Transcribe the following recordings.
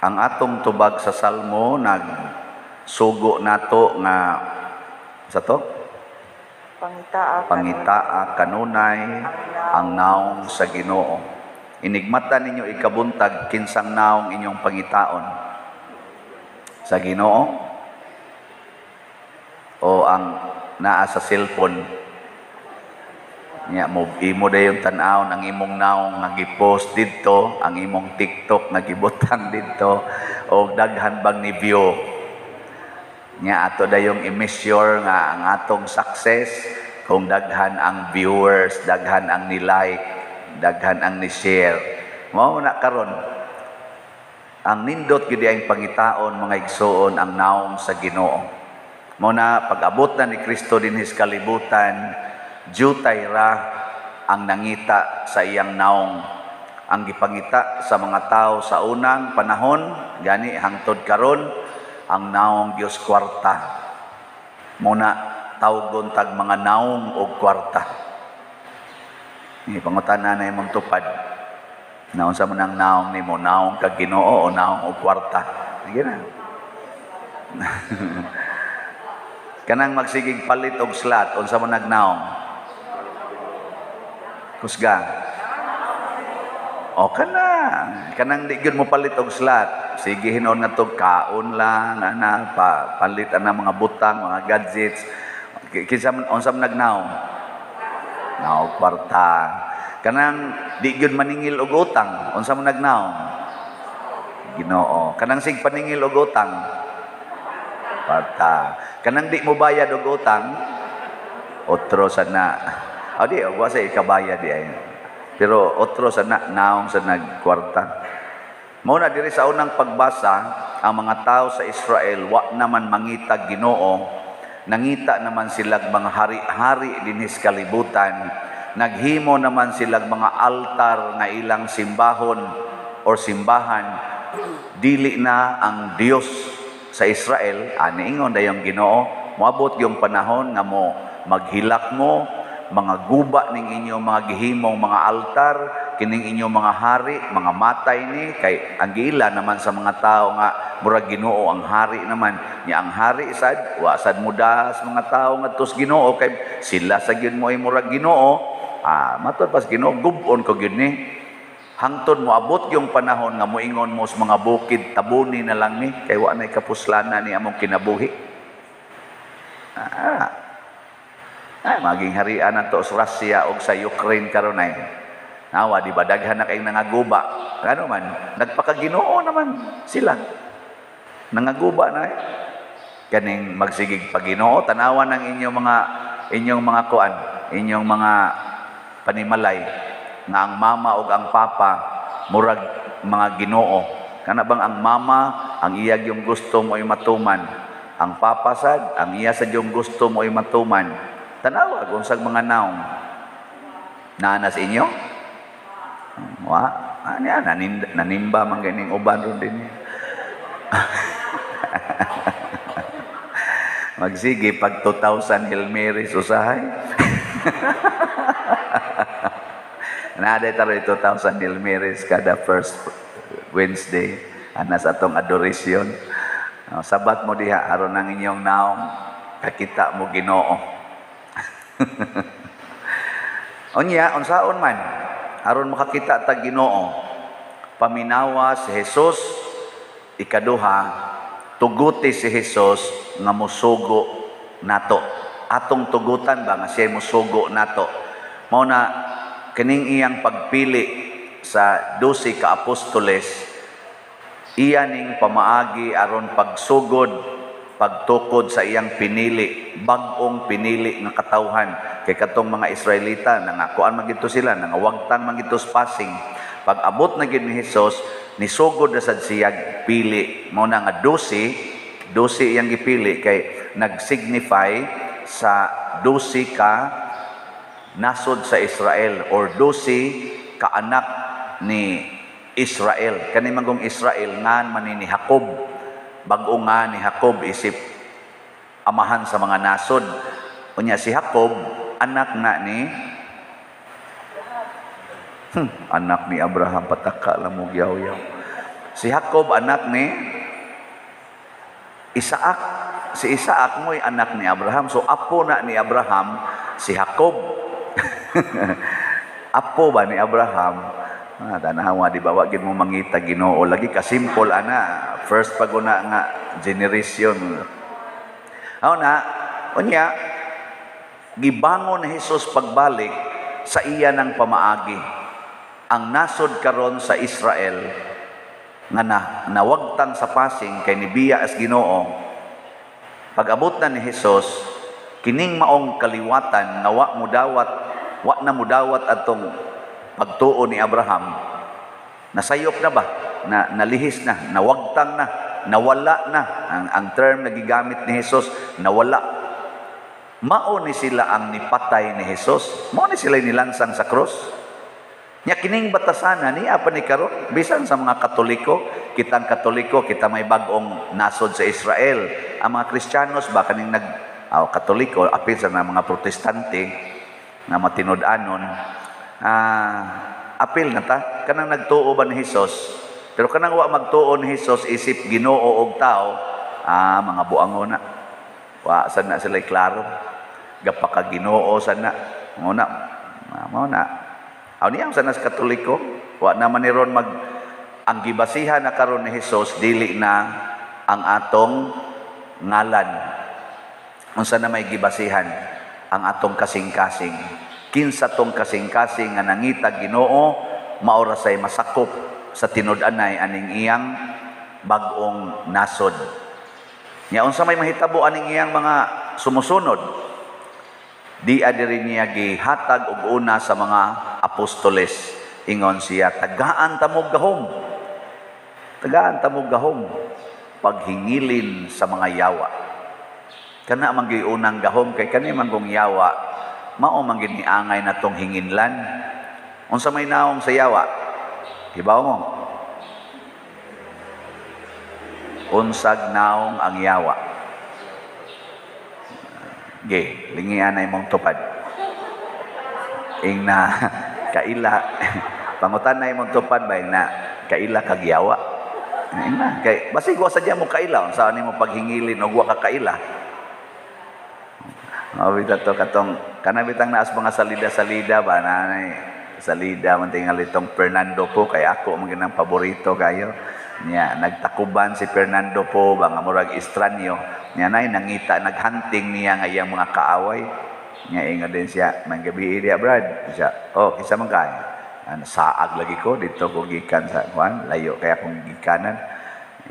Ang atong tubag sa Salmo nagsugo nato nga sa to Pangitaa. Pangitaa kanunay ang naong sa Ginoo. Inigmata ninyo ikabuntag, kinsang naong inyong pangitaon? Sa Ginoo o ang naa sa cellphone? Nya mo imo dayon tan-awon ang imong naong nga gi-post didto, ang imong TikTok nga gibutang didto, o daghan bang ni view. Nya ato dayong i-measure nga ang atong success kung daghan ang viewers, daghan ang ni-like, daghan ang ni-share. Mao na karon. Ang nindot gyud ang pangitaon, mga igsuon, ang naong sa Ginoo. Mao na pag-abot na ni Kristo dinhi sa kalibutan, jutay ra ang nangita sa iyang naong. Ang gipangita sa mga tao sa unang panahon, gani hangtod karon, ang naong Dios kwarta. Muna tawgon tag mga naong og kwarta. Ni pangutana na imong tupad. Naunsa man ang naong nimo, naong kag Ginoo o naong og kwarta? Sige na. Kanang magsigig palit og slot, unsa man nagnaong? Kusga. O kana, kanang di gyud mo palit og slot. Sige hinon nga to kaon lang ana pa palit ana mga butang, mga gadgets. Kinsa man, unsa man nagnaong? Naong kwarta. Kanang di gyud maningil og utang, unsa man nagnaong? Ginoo. Kanang sig paningil og utang, kwarta. Kanang di mo bayad og utang, otro sa na. O di, wa sa ikabayad di ay. Pero otro sa na, naong sa nagkwarta. Mao na diri sa unang pagbasa, ang mga tao sa Israel wa naman mangita Ginoo, nangita naman silag mga hari-hari dinhi sa kalibutan, naghimo naman silag mga altar nga ilang simbahon or simbahan, dili na ang Dios sa Israel. Ani ingon dayong Ginoo, moabot yung panahon nga mo maghilak mo, mga guba ning inyong mga gihimong mga altar, kining inyong mga hari, mga matay ni, kay ang giila naman sa mga tao nga murag Ginoo ang hari naman. Nya ang hari sad, wa sad mudas mga tao ngadto sa Ginoo kay sila sa gyud mo ay murag Ginoo. Matud pas Ginoo, gub-on ko gyud ni. Hangtod moabot yung panahon nga moingon mo sa mga bukid, tabuni na lang ni, kay wa nay kapuslanan ni among kinabuhi. Ay, maging harian na to sa Russia o sa Ukraine karon ay. Nawa, di ba daghan na kayong nangaguba? Ano man, nagpakaginoo naman sila. Nangaguba na eh. Kaning magsigig paginoo, tanawan ng inyong mga kuan, inyong mga panimalay nga ang mama ug ang papa murag mga Ginoo. Kana bang ang mama ang iya yung gusto mo ay matuman, ang papa sad ang iya sad yung gusto mo ay matuman. Tanawa kung unsag mga naong naa sa inyo. Wa, ani nanimba man ganing uban ron din. Magsige pag 2,000 Hail Marys usahay. Naa day 2,000 Hail Marys kada first Wednesday ana sa atong adoration. Sabat mo diha aron ang inyong naong kakita mo Ginoo. Unya, unsaon man aron makakita ta Ginoo, paminawa si Jesus. Ikaduha, tuguti si Jesus nga mosugo nato. Atong tugutan ba nga siya mosugo nato? Mao na kining iyang pagpili sa 12 ka apostoles, iya ning pamaagi aron pagsugod, pagtukod sa iyang pinili, bag-ong pinili nga katawhan. Kay katong mga Israelita nangakuan man gito sila, nangawagtang man gito sa passing. Pag abot na gid ni Hesus, nisugod na sad siya pili. Mao na nga 12, 12 iyang gipili kay nagsignify sa 12 ka nasod sa Israel or 12 ka anak ni Israel. Kani man kung Israel ngan man ni Jacob. Bag-o nga ni Jacob isip amahan sa mga nasod. Unya si Jacob anak na ni anak ni Abraham, pataka lang mo yaw-yaw. Si Jacob anak ni Isaac. Si Isaac mo'y anak ni Abraham. So apo na ni Abraham si Jacob. Apo ba ni Abraham? Ah, tanawa di ba, wa gid mo mangita Ginoo lagi kasimple ana. First paguna nga generation. Aw na, unya gibangon ni Jesus pagbalik sa iya ng pamaagi. Ang nasod karon sa Israel nga na, nawagtang sa pasing kay nibiya as Ginoo. Pag-abot na ni Jesus, kining maong kaliwatan nga wa mudawat, wa na mudawat atong pagtuo ni Abraham, nasayop na ba? Na nalihis na, nawagtang na, nawala na. Ang term na gigamit ni Jesus, nawala. Mao ni sila ang nipatay ni Jesus. Mao ni sila nilansang sa krus. Nya kining batasana niya pa ni karon bisan sa mga Katoliko, kitang Katoliko, kita may bag-ong nasod sa Israel. Ang mga Kristiyanos ba kaning nag Katoliko, apil sa mga Protestante nga matinud-anon, apil na ta kanang nagtuo ba ni Jesus. Pero kanang wa magtuo ni Jesus isip Ginoo og tao, mga buango na. Wa sad na sila klaro. Gapaka Ginoo sad na. Mao na. Mao na. Aw niya sa nas Katoliko, wa naman ni ron mag ang gibasihan na karon ni Jesus dili na ang atong ngalan. Unsa na may gibasihan? Ang atong kasing-kasing. Kinsa tong kasing-kasing nga nangita Ginoo, maora say masakop sa tinud-anay aning iyang bag-ong nasod. Nya unsa may mahitabo aning iyang mga sumusunod? Di adiri niya gihatag og una sa mga apostoles. Ingon siya, tagaan tamog gahom. Tagaan tamog gahom paghingilin sa mga yawa. Kana man gyud unang gahom kay kani man kong yawa, mao man gyud niangay natong hinginlan. Unsa may naong sa yawa? Hibaw mo. Unsag naong ang yawa? Ge, lingian na imong tupad. Ing na kaila, pangutan na imong tupad ba ing na kaila kag yawa. Ing na kay basig wa sadya mo kaila, unsa ani mo paghingilin og wa ka kaila. Mawita to katong kana bitang naas mga salida-salida ba nanay salida man tingali tong Fernando po kay ako man ginang paborito kayo. Niya nagtakuban si Fernando po ba nga murag estranyo. Niya nay nangita naghunting niya nga iyang mga kaaway. Niya ingon din siya, "May gabi diya, Brad." Siya, "Oh, kinsa man kay?" Saag lagi ko dito ko gikan sa kuan, layo kay akong gikanan.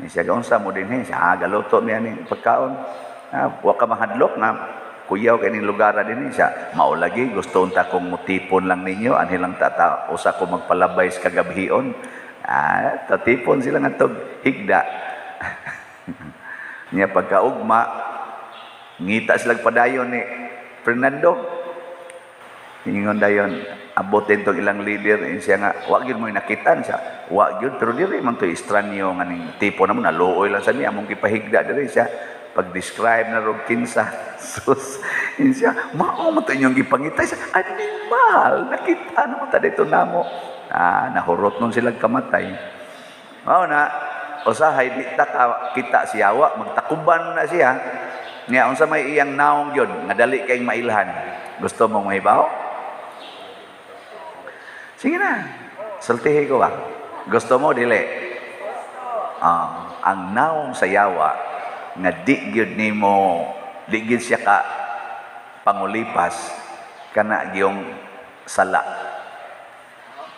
Siya, "Unsa mo dinhi?" Siya, "Galuto mi ani pagkaon." "Wa ka mahadlok nga kuyaw kay ning lugar dinhi?" Siya, "Mao lagi gusto unta kong mutipon lang ninyo anhi lang tata usa ko magpalabay sa kagabhion." Tatipon sila ngadtog higda. Niya pagkaugma ngita sila padayon ni Fernando. Ingon dayon, abotin tong ilang leader siya nga wa gyud mo nakitan siya. Wa gyud pero diri man to estranyo nga ning tipo namo naluoy lang sa niya among gipahigda diri siya. Pag-describe na rog kinsa. Sus, siya, mao man to inyong gipangita siya. Animal, nakita naman ta dito namo. Nahurot nun silang kamatay. Mao na, usahay di ta ka, kita siyawa, magtakuban na siya. Niya, unsa may iyang naong yun, nga dali kayong mailhan. Gusto mong mahibaw? Sige na, sultihi ko ba? Gusto mo, dili? Ang naong sa yawa, nga di gyud nimo, di gyud siya ka pangulipas, kana gyung sala.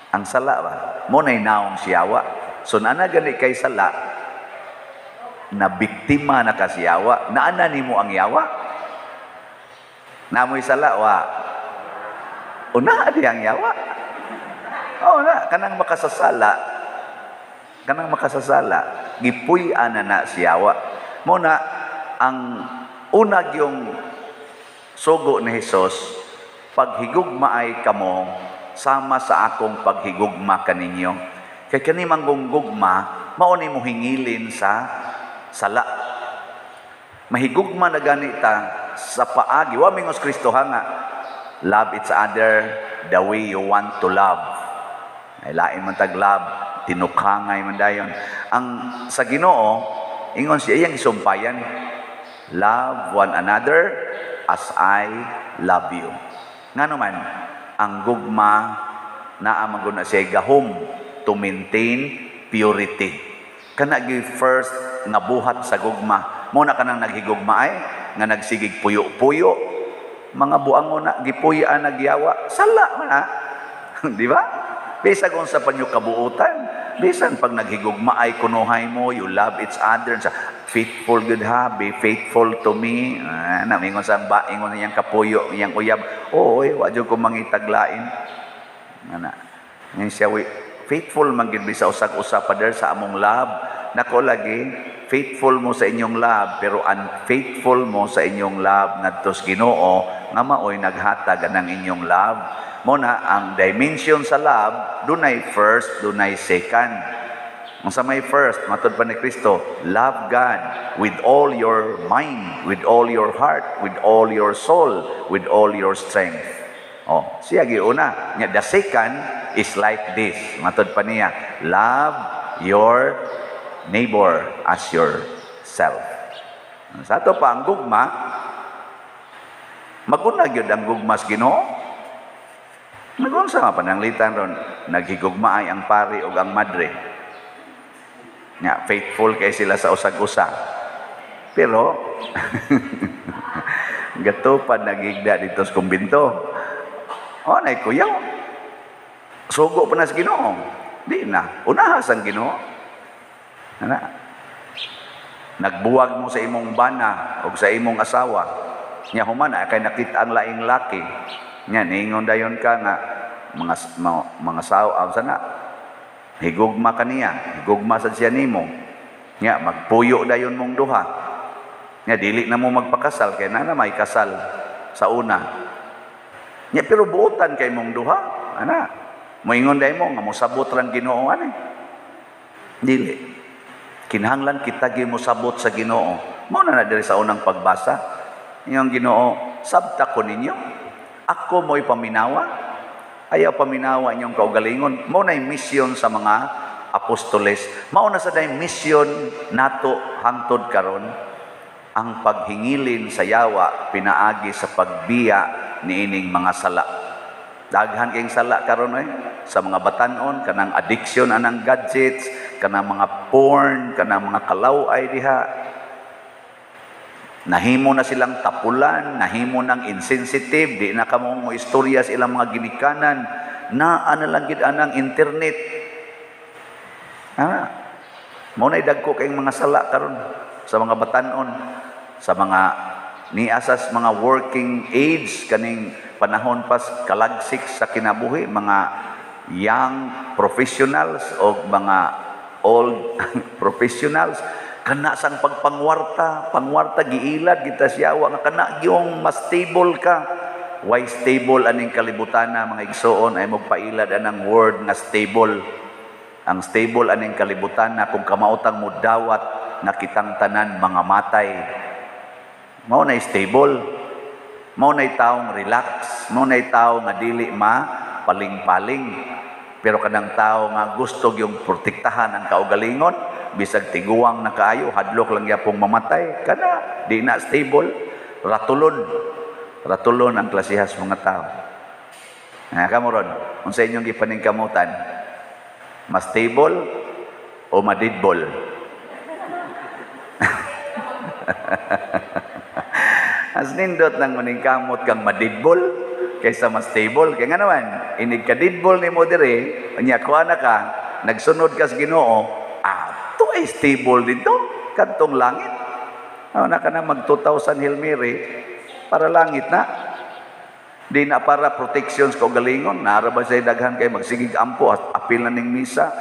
Ang sala ba? Mo na'y naong siyawa. So, naana gani kay sala, na biktima na ka siyawa, naana nimo ang yawa? Namoy sala, wa? O naa di ang yawa? O na, kanang makasasala, gipuy-an na na siyawa. Mo na, ang unag yung sugo ni Jesus, paghigugmaay kamo, sama sa akong paghigugma kaninyo. Kay kani manggugma, mao ni mo hingilin sa sala. Mahigugma na ganita sa paagi. Wa mingos Kristo ha nga, love each other the way you want to love. Ay lain man tag love, tinukangay man dayon. Ang sa Ginoo, ingon siya, iyang isumpayan, "Love one another as I love you." Ngano man, ang gugma naa man gud na siya gahom to maintain purity. Kana gyud first nga buhat sa gugma. Mo na kanang naghigugma ay nga nagsigig puyo-puyo, mga buangon na gipuy-an nagyawa, sala man na. Di ba? Bisag unsa pa nyo kabuutan, bisan pag naghigugma ay kunuhay mo, you love each other, sa faithful good ha, be faithful to me. Ah, na mingon sa ba, ingon niyang kapuyo, iyang uyab, oo, oy, wa jud ko mangitaglain. Ana. Ngayon siya, faithful man gid sa usag-usa, Father, sa among love. Nako lagi, faithful mo sa inyong love, pero unfaithful mo sa inyong love ngadto sa Ginoo nga maoy naghatag ng inyong love. Mo na ang dimension sa love, dunay first, dunay second. Ang sa may first, matod pa ni Kristo, love God with all your mind, with all your heart, with all your soul, with all your strength. Oh, siya giuna. Nya the second is like this. Matod pa niya, love your neighbor as yourself. Sa ato pa ang gugma, maguna gyud ang gugma sa Ginoo. Nagunsa nga pananglitan ron, naghigugma ay ang pari ug ang madre. Nga, faithful kay sila sa usag-usa. Pero, gatupad nagigda dito sa kumbinto. Oh, nay kuyaw. Sugo pa na sa Ginoo. Di na. Unahas ang Ginoo. Ana. Nagbuwag mo sa imong bana o sa imong asawa. Nya human ay kay nakita ang laing laki. Nya ningon dayon ka nga mga saw ang sana. Higugma kaniya, higugma sad siya nimo. Nya magpuyo dayon mong duha. Nya dili na mo magpakasal kay na may kasal sa una. Nya pero buotan kay mong duha, ana. Moingon day mo nga mosabot rang Ginoo ani. Dili. Kinahanglan kita gyud mosabot sa Ginoo. Mao na na diri sa unang pagbasa. Yung Ginoo, sabta ko ninyo. Ako mo'y paminawa. Ayaw paminawa inyong kaugalingon. Mao na mission sa mga apostoles. Mao na sa day mission nato hangtod karon, ang paghingilin sa yawa pinaagi sa pagbiya niining mga sala. Daghan kayong sala karon eh sa mga batanon, kanang addiction anang gadgets, kanang mga porn, kanang mga kalaw-ay diha. Nahimo na silang tapulan, nahimo nang insensitive, di na kamo mo istorya sa ilang mga ginikanan, naa na lang gid anang internet. Ah, mao na dagko kayong mga sala karon sa mga batanon, sa mga niasas mga working age, kaning panahon pas kalagsik sa kinabuhi, mga young professionals o mga old professionals, kana sang pagpangwarta, pangwarta giilad kita siyawa nga kana gyung mas stable ka. Why stable aning kalibutan na, mga igsoon, ay magpailad anang word nga stable. Ang stable aning kalibutan na kung kamautang mo dawat na kitang tanan mga matay. Mao na stable. Mao na taong relax, mao na tao nga dili ma paling-paling. Pero kanang tao nga gusto yung protektahan ang kaugalingon, bisag tiguang na kaayo, hadlok lang yapong mamatay, kana di na stable, ratulon. Ratulon ang klasihas mga tao. Nga kamo ron, unsa inyong gipaningkamutan? Mas stable o madidbol? As nindot nang maningkamot kang madidbol kaysa mas stable. Kaya nga naman, inig ka didbol ni mo dire, unya kuha na ka, nagsunod ka sa Ginoo, ato ay stable dito, kadtong langit. Ano na ka na mag 2,000 Hail Mary, para langit na. Di na para protections kaugalingon. Naara ba siya daghan kay magsigig ampo, at apil na ning misa,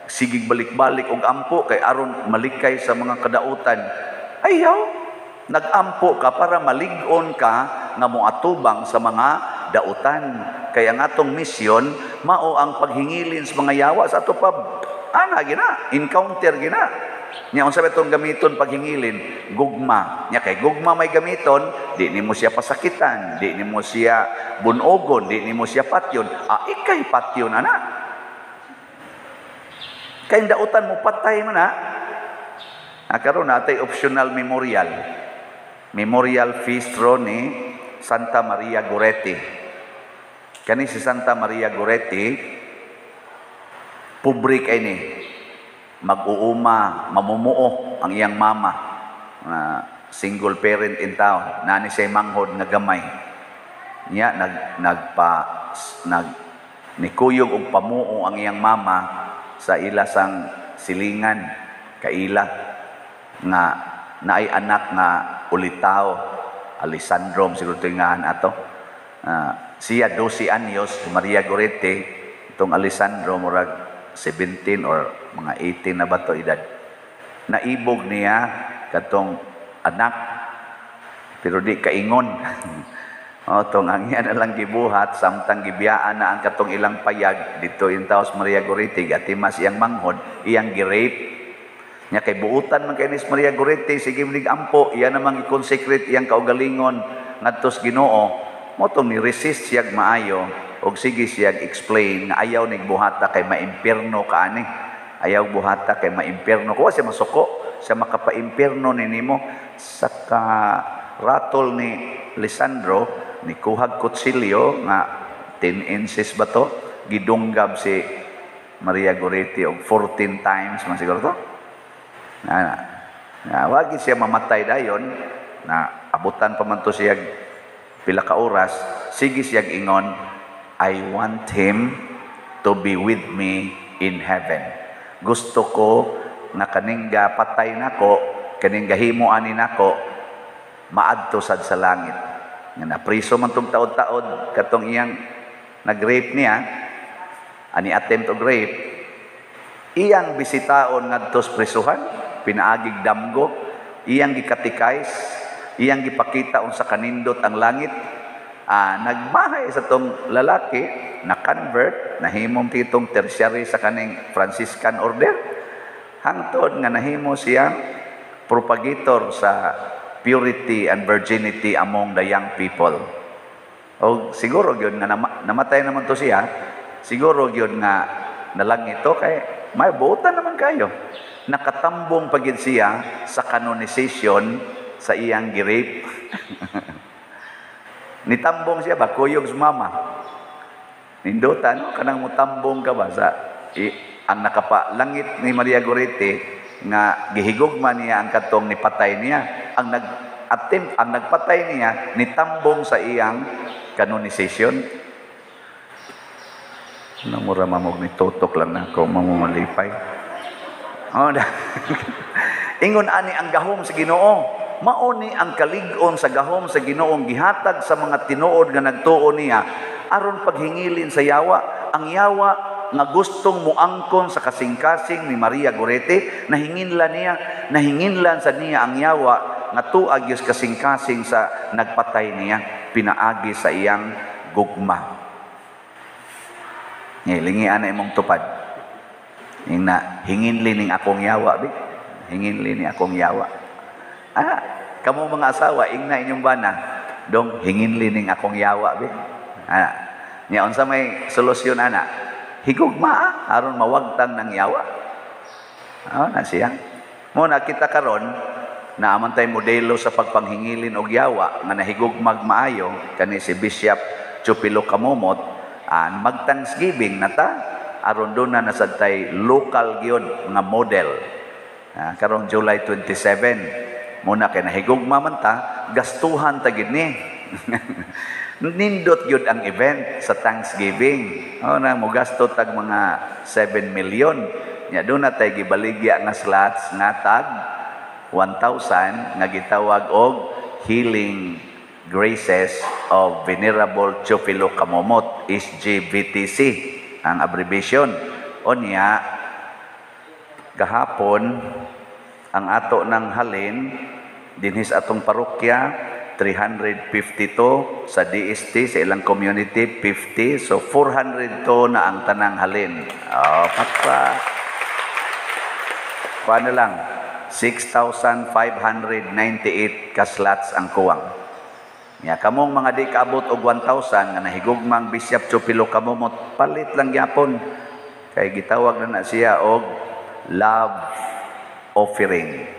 sigig balik-balik og ampo, kay aron malikay sa mga kadautan. Ayaw, nag-ampo ka para malig-on ka nga moatubang sa mga dautan. Kaya ang atong misyon, mao ang paghingilin sa mga yawa sa ato pa, ana gina, encounter gina. Nya unsa ba itong gamiton paghingilin? Gugma. Nya kay gugma may gamiton, di nimo siya pasakitan, di nimo siya bunogon, di nimo siya patyon. Ah, ikay patyon ana. Kay dautan mo patay man na. Ah, karon natay optional memorial. Memorial feast ro ni Santa Maria Goretti. Kani si Santa Maria Goretti, pobre kay ni. Mag-uuma, mamumuo ang iyang mama. Single parent in town. Nani siya manghod nga gamay. Niya nag nagpa nag nikuyog og pamuo ang iyang mama sa ila sang silingan kaila nga naay anak nga ulitaw, Alessandro siguro ito ngahan ato. Siya 12 anyos, Maria Goretti, itong Alessandro murag 17 or mga 18 na ba to edad. Naibog niya katong anak pero di kaingon. O, tong ang iya na lang gibuhat samtang gibiyaan na ang katong ilang payag dito in taos Maria Goretti, gatimas iyang manghod, iyang gi-rape. Nya kay buutan man kay ni Maria Goretti, sige mig ampo, iya namang i-consecrate iyang kaugalingon ngadto sa Ginoo. Mo tong ni resist siyag maayo og sige siyag explain nga ayaw nig buhata kay maimpierno ka ani. Ayaw buhata kay maimpierno. Kuha siya masuko, siya makapaimpierno ni nimo. Sa ka ratol ni Lisandro, ni kuhag kutsilyo nga 10 inches ba to, gidunggab si Maria Goretti og 14 times man siguro to. Na wagi siya mamatay dayon, na abutan pa man to siya pila ka oras, sige siya ingon, "I want him to be with me in heaven. Gusto ko nga kaning patay nako, kaning gahimo ani nako, maadto sad sa langit." Nga napriso man tong taod-taod katong iyang nag-rape niya, ani attempt og rape, iyang bisitaon ngadto sa prisuhan, pinaagig damgo, iyang gikatechize, iyang gipakita unsa kanindot ang langit. Nagmahay sa tong lalaki, na-convert, nahimong titong tertiary sa kaning Franciscan order, hangtod nga nahimo siyang propagator sa purity and virginity among the young people. O siguro gyud nga namatay naman to siya, siguro gyud nga nalangit to kay may buotan naman kayo. Nakatambong pa gyud siya sa canonization sa iyang gi-rape. Nitambong siya ba kuyog sa mama. Nindota no kanang mutambong ka ba sa ang nakapalangit ni Maria Goretti nga gihigugma niya ang katong nipatay niya, ang nag attempt, ang nagpatay niya nitambong sa iyang canonization. Namura mamog ni tutok lang na ako mamumalipay. Oh, ingon ani ang gahom sa Ginoo. Mao ni ang kalig-on sa gahom sa Ginoong gihatag sa mga tinuod nga nagtuo niya aron paghingilin sa yawa. Ang yawa nga gustong muangkon sa kasing-kasing ni Maria Goretti, nahinginlan niya, nahinginlan sa niya ang yawa nga tuag yus kasing-kasing sa nagpatay niya pinaagi sa iyang gugma. Ngay lingian na imong tupad. Ing na hinginli ning akong yawa bi. Hinginli ni akong yawa. Kamo mga asawa, ingna inyong bana. Dong hinginli ning akong yawa bi. Nya unsa may solusyon ana? Higugma aron mawagtang ng yawa. Na siya. Mo na kita karon naaman tay modelo sa pagpanghingilin og yawa nga nahigugmag maayo kani si Bishop Chupilo Camomot. Mag Thanksgiving na ta aron doon na nasad tay local gyud nga model. Karong July 27 muna kay nahigugma man ta, gastuhan ta gid ni. Nindot gyud ang event sa Thanksgiving. O na mo gasto tag mga 7 million. Nya doon na tay gibaligya nga slots nga tag 1,000 nga gitawag og Healing Graces of Venerable Teofilo Camomot, SGVTC ang abbreviation. Onya gahapon ang ato ng halin dinhis atong parokya 352, sa DST sa ilang community 50, so 402 na ang tanang halin. Oh, pakpa. Paano lang 6,598 ka slots ang kuwang. Nya kamong mga di kaabot og 1,000 nga nahigugmang Bishop Teofilo Camomot, palit lang gyapon kay gitawag na na siya og Love offering.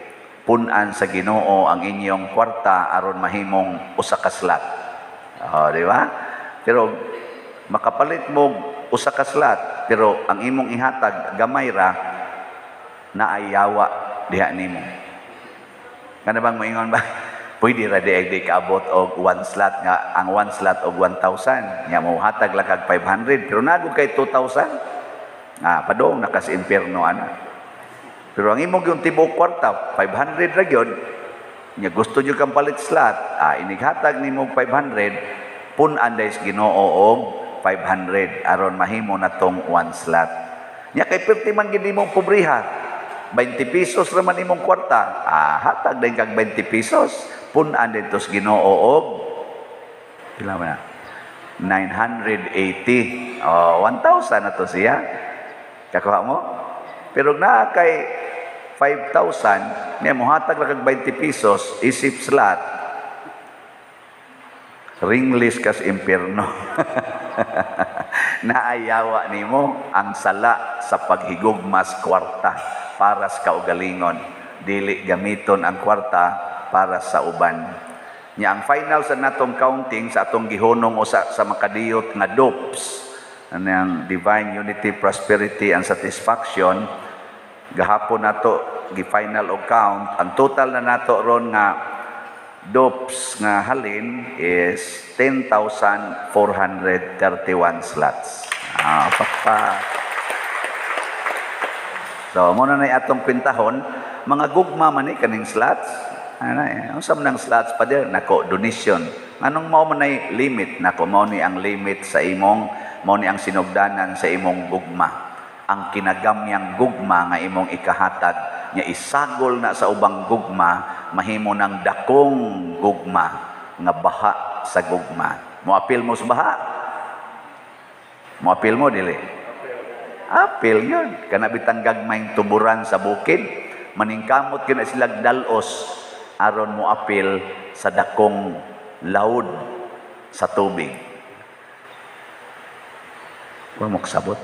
Punan sa Ginoo ang inyong kwarta aron mahimong usa ka slot. Oh, di ba? Pero makapalit mo usa ka slot, pero ang imong ihatag gamay ra, naay yawa diha nimo. Kana bang moingon ba? Pwede ra di ay di kaabot og one slot, nga ang one slot og 1,000. Nya mo hatag lang kag 500, pero nago kay 2,000. Ah, padong na kas impierno ana. Pero ang imong yung tibuok kwarta, 500 ra gyud. Nya gusto jud kang palit slot, ah, inighatag nimo 500, pun-an dahil sa Ginoo og 500 aron mahimo na tong one slot. Nya kay perti man gid imong pobriha, 20 pesos ra man imong kwarta, ah, hatag din kag 20 pesos, pun-an dito sa Ginoo og pila man na? 980. Oh, 1,000 na to siya. Kakuha mo? Pero naa kay 5,000, niya mohatag ra kag 20 pesos, isip slot, ringless kas impierno. Naayawa nimo ang sala sa paghigugmas kwarta para sa kaugalingon. Dili gamiton ang kwarta para sa uban. Nya ang final sa natong counting sa atong gihunong usa sa makadiyot nga DUPS, anang Divine Unity, Prosperity and Satisfaction, gahapon nato gi-final og count. Ang total na nato ron nga DUPS nga halin is 10,431 slots. Ah, pakpak. So, mao na atong kwentahon, mga gugma man ni kaning slots. Ana eh, unsa man ang slots pa dir? Nako, donation. Anong mao man nay limit? Nako, mao ni ang limit sa imong, mao ni ang sinugdanan sa imong gugma. Ang kinagamyang gugma nga imong ikahatag, nya isagol na sa ubang gugma, mahimo ng dakong gugma nga baha sa gugma. Moapil mo sa baha? Moapil mo dili? Apil yun. Kana bitang gagmayng tuburan sa bukid, maningkamot kina silag dalos aron mo apil sa dakong laud sa tubig. Wa mo kasabot.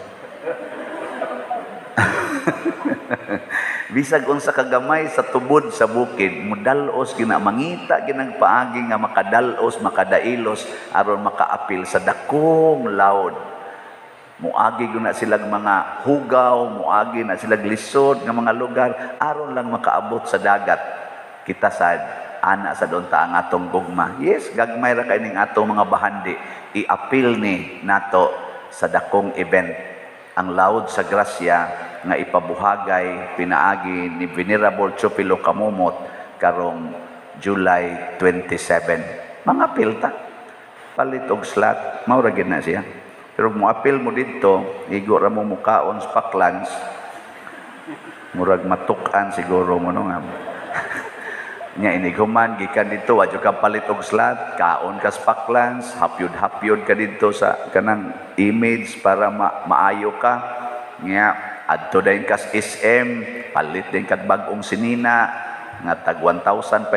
Bisag unsa ka gamay sa tubod sa bukid, mudalos gina, mangita ginang paagi nga makadalos, makadailos aron makaapil sa dakong laod. Muagi guna silang mga hugaw, muagi na silang lisod nga mga lugar aron lang makaabot sa dagat. Kita sad ana sa doon ta ang atong gugma. Yes, gagmay ra kay ning atong mga bahandi. I-apil ni nato sa dakong event ang laod sa grasya nga ipabuhagay pinaagi ni Venerable Chupilo Camomot karong July 27. Mga apil ta. Palit og slot, mao ra gyud na siya. Pero moapil mo didto, igo ra mo mukaon sa Paklans, murag matuk-an siguro mo no nga. Nya inighuman gikan didto, wa jud ka palit og slot, kaon ka sa Paklans, hapyod-hapyod ka didto sa kanang image para maayo ka. Nya adto dayon kas SM, palit din kag bag-ong sinina nga tag 1,500.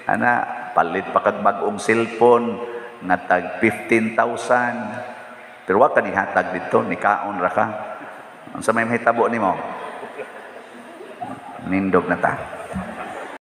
Ana, palit pa kag bag-ong cellphone nga tag 15,000. Pero wa ka nihatag didto, nikaon ra ka. Unsa may mahitabo nimo? Nindog na ta.